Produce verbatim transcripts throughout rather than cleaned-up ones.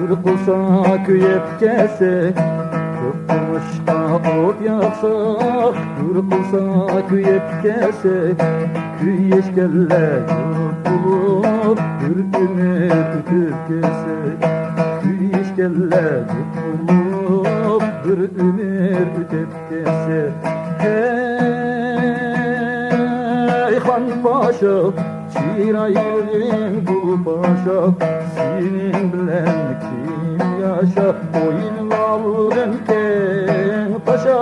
بىر قىلسا كۆيۈپ كەتسە، كۆك قومۇشقا ئوت ياقسا، بىر قىلسا كۆيۈپ كەتسە، كۆيۈشكەنلەر يوق بولۇپ، بىر ئۆمۈر ئۆتۈپ كەتسە، كۆيۈشكەنلەر يوق بولۇپ، بىر ئۆمۈر ئۆتۈپ كەتسە. ھەي خان پاشا، چىرايلىرىڭ گۈل پاشا، سېنىڭ بىلەن كىم ياشا، ئوينىۋالغىن كەڭ تاشا.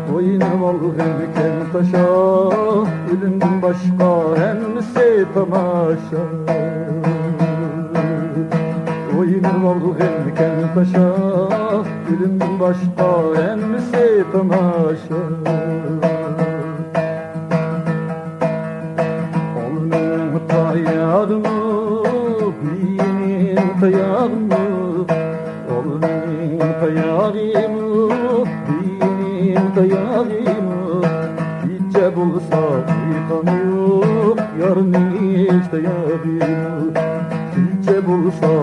ئوينىۋالغىن كەڭ تاشا، ئۆلۈمدىن باشقا ھەممىسى تاماشا. ئوينىۋالغىن كەڭ تاشا، ئۆلۈمدىن باشقا ھەممىسى تاماشا. ئالمىنىڭ تاياغىمۇ، بىيىنىڭ تاياغىمۇ، ئالمىنىڭ تاياغىمۇ، بىيىنىڭ تاياغىمۇ، كېچە بولسا ئۇيقام يوق، يارنىڭ ھېچ تاياغىمۇ. كېچە بولسا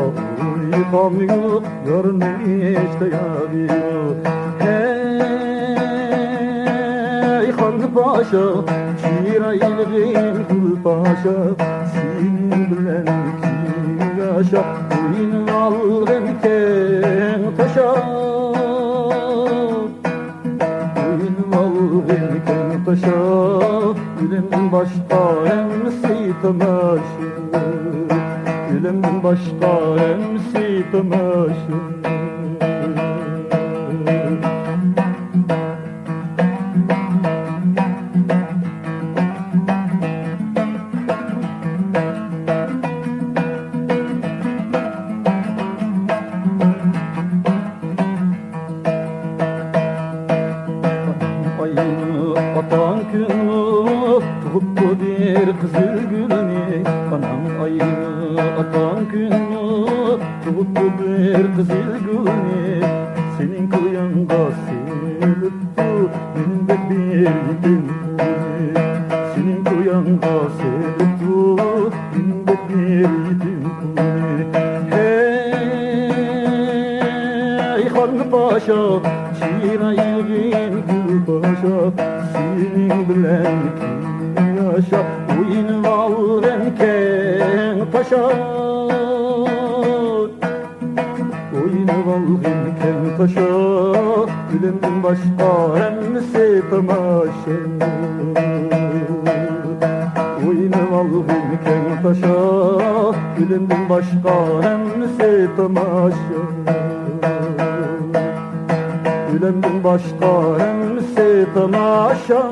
ئۇيقام يوق، يارنىڭ ھېچ تاياغىمۇ. ھەي خان پاشا، چىرايلىغىن گۈل پاشا، سېنىڭ بىلەن كىم ياشا، ئوينىۋالغىن كەڭ تاشا. ئوينىۋالغىن كەڭ تاشا، ئۆلۈمدىن باشقا ھەممىسى تاماشا. ئۆلۈمدىن باشقا ھەممىسى تاماشا. ئاينى ئاتاڭ كۈنى تۇغۇپتۇ بىر قىزىل گۈلنى، ئاناڭ ئاينى ئاتاڭ كۈنى تۇغۇپتۇ بىر قىزىل گۈلنى، سېنىڭ كوياڭغا سېلىپتۇ مېنىڭدەك بىر يېتىم قۇلنى، سېنىڭ كوياڭغا سېلىپتۇ مېنىڭدەك بىر يېتىم قۇلنى. ھەي خان پاشا، چىرايلىغىن گۈل پاشا، سېنىڭ بىلەن كىم ياشا، ئوينىۋالغىن كەڭ تاشا. ئوينىۋالغىن كەڭ تاشا، ئۆلۈمدىن باشقا ھەممىسى تاماشا. ئوينىۋالغىن كەڭ تاشا، ئۆلۈمدىن باشقا ھەممىسى تاماشا. ئۆلۈمدىن باشقا ھەممىسى تاماشا.